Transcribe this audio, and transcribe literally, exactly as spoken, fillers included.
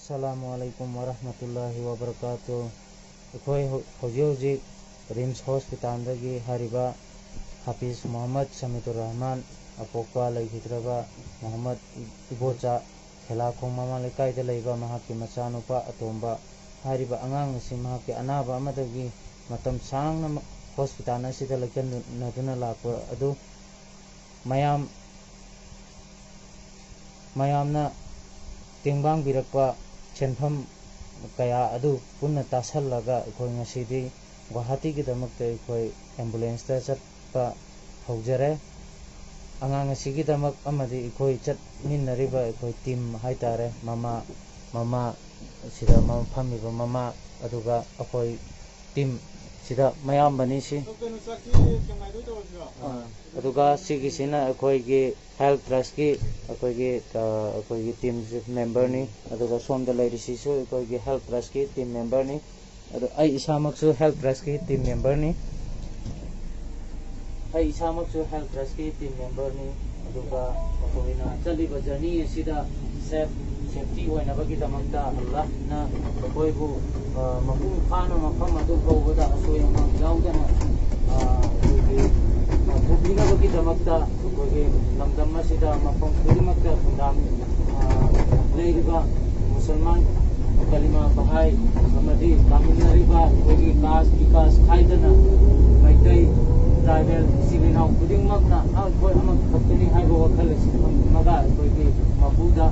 ꯑꯁꯂꯥꯃꯨ ꯑꯂꯥꯏꯀꯨꯝ ꯋꯥꯔꯍꯃꯇꯨꯜꯂꯥꯍꯤ ꯋꯥꯕꯔꯀꯥꯇꯨ꯫ ꯑꯩꯈꯣꯏ ꯍꯧ-, ꯍꯧꯖꯤꯛ ꯍꯧꯖꯤꯛ ꯔꯤꯝꯁ ꯍꯣꯁꯄꯤꯇꯥꯜꯗꯒꯤ ꯍꯥꯏꯔꯤꯕ ꯍꯥꯐꯤꯖ ꯃꯣꯍꯝꯃꯗ ꯁꯃꯤꯗꯨꯔ ꯔꯍꯃꯥꯟ, ꯑꯄꯣꯛꯄ ꯂꯩꯈꯤꯗ꯭ꯔꯕ ꯃꯣꯍꯝꯃꯗ ꯏꯕꯣꯆꯥ, ꯈꯦꯂꯥꯈꯣꯡ ꯃꯃꯥ ꯂꯩꯀꯥꯏꯗ ꯂꯩꯕ ꯃꯍꯥꯛꯀꯤ ꯃꯆꯥꯅꯨꯄꯥ ꯑꯇꯣꯝꯕ ꯍꯥꯏꯔꯤꯕ ꯑꯉꯥꯡ ꯑꯁꯤ ꯃꯍꯥꯛꯀꯤ ꯑꯅꯥꯕ ꯑꯃꯗꯒꯤ ꯃꯇꯝ ꯁꯥꯡꯅ ꯍꯣꯁꯄꯤꯇꯥꯜ ꯑꯁꯤꯗ ꯂꯩꯀꯟꯅꯗꯨꯅ ꯂꯥꯛꯄ ꯑꯗꯨ ꯃꯌꯥꯝ, ꯃꯌꯥꯝꯅ ꯇꯦꯡꯕꯥꯡꯕꯤꯔꯛꯄ ꯁꯦꯟꯐꯝ ꯀꯌꯥ ꯑꯗꯨ ꯄꯨꯟꯅ ꯇꯥꯁꯜꯂꯒ ꯑꯩꯈꯣꯏ ꯉꯁꯤꯗꯤ ꯒꯨꯋꯥꯍꯥꯇꯤꯒꯤꯗꯃꯛꯇ ꯑꯩꯈꯣꯏ ꯑꯦꯝꯕꯨꯂꯦꯟꯁꯇ ꯆꯠꯄ ꯍꯧꯖꯔꯦ꯫ ꯑꯉꯥꯡ ꯑꯁꯤꯒꯤꯗꯃꯛ ꯑꯃꯗꯤ ꯑꯩꯈꯣꯏ ꯆꯠꯃꯤꯟꯅꯔꯤꯕ ꯑꯩꯈꯣꯏ ꯇꯤꯝ ꯍꯥꯏꯇꯥꯔꯦ, ꯃꯃꯥ, ꯃꯃꯥ, ꯁꯤꯗ ꯃ-, ꯐꯝꯃꯤꯕ ꯃꯃꯥ, ꯑꯗꯨꯒ ꯑꯩꯈꯣꯏ ꯇꯤꯝ ꯁꯤꯗ ꯃꯌꯥꯝꯕꯅꯤ ꯁꯤ꯫ ꯑꯗꯨꯒ ꯁꯤꯒꯤꯁꯤꯅ ꯑꯩꯈꯣꯏꯒꯤ ꯍꯦꯜꯊ ꯇ꯭ꯔꯁꯀꯤ ꯑꯩꯈꯣꯏꯒꯤ, ꯑ, ꯑꯩꯈꯣꯏꯒꯤ ꯇꯤꯝꯁꯤ ꯃꯦꯝꯕꯔꯅꯤ꯫ ꯑꯗꯨꯒ ꯁꯣꯝꯗ ꯂꯩꯔꯤꯁꯤꯁꯨ ꯑꯩꯈꯣꯏꯒꯤ ꯍꯦꯜꯊ ꯇ꯭ꯔꯁꯀꯤ ꯇꯤꯝ ꯃꯦꯝꯕꯔꯅꯤ꯫ ꯑꯗꯣ ꯑꯩ ꯏꯁꯥꯃꯛꯁꯨ ꯍꯦꯜꯊ ꯇ꯭ꯔꯁꯀꯤ ꯇꯤꯝ ꯃꯦꯝꯕꯔꯅꯤ꯫ ꯑꯩ ꯏꯁꯥꯃꯛꯁꯨ ꯍꯦꯜꯊ ꯇ꯭ꯔꯁꯀꯤ ꯇꯤꯝ ꯃꯦꯝꯕꯔꯅꯤ꯫ ꯑꯗꯨꯒ ꯑꯩꯈꯣꯏꯅ ꯆꯠꯂꯤꯕ ꯖꯔꯅꯤ ꯑꯁꯤꯗ ꯁꯦꯐ, ꯁꯦꯐꯇꯤ ꯑꯣꯏꯅꯕꯒꯤꯗꯃꯛꯇ ꯑꯜꯂꯥꯍꯅ ꯑꯩꯈꯣꯏꯕꯨ, ꯑ, ꯃꯄꯨꯡ ꯐꯥꯅ ꯃꯐꯝ ꯑꯗꯨ ꯐꯥꯎꯕꯗ ꯑꯁꯣꯏ ꯑꯉꯥꯝ ꯌꯥꯎꯗꯅ, ꯑ, ꯑꯩꯈꯣꯏꯒꯤ, ꯑ, ꯄꯨꯕꯤꯅꯕꯒꯤꯗꯃꯛꯇ ꯑꯩꯈꯣꯏꯒꯤ ꯂꯝꯗꯝ ꯑꯁꯤꯗ ꯃꯐꯝ ꯈꯨꯗꯤꯡꯃꯛꯇ ꯈꯨꯟꯗꯥ-, ꯑ, ꯂꯩꯔꯤꯕ ꯃꯨꯁꯜꯃꯥꯟ, ꯀꯂꯤꯃꯥ ꯕꯍꯥꯏ ꯑꯃꯗꯤ ꯇꯥꯃꯤꯟꯅꯔꯤꯕ ꯑꯩꯈꯣꯏꯒꯤ ꯀꯥꯁ ꯕꯤꯀꯥꯁ ꯈꯥꯏꯗꯅ ꯃꯩꯇꯩ ꯇ꯭ꯔꯥꯏꯕꯦꯜ ꯏꯆꯤꯜ ꯏꯅꯥꯎ ꯈꯨꯗꯤꯡꯃꯛꯅ ꯑꯩꯈꯣꯏ ꯑꯃꯈꯛꯇꯅꯤ ꯍꯥꯏꯕ ꯋꯥꯈꯜ ꯑꯁꯤ ꯊꯝꯃꯒ ꯑꯩꯈꯣꯏꯒꯤ ꯃꯄꯨꯗ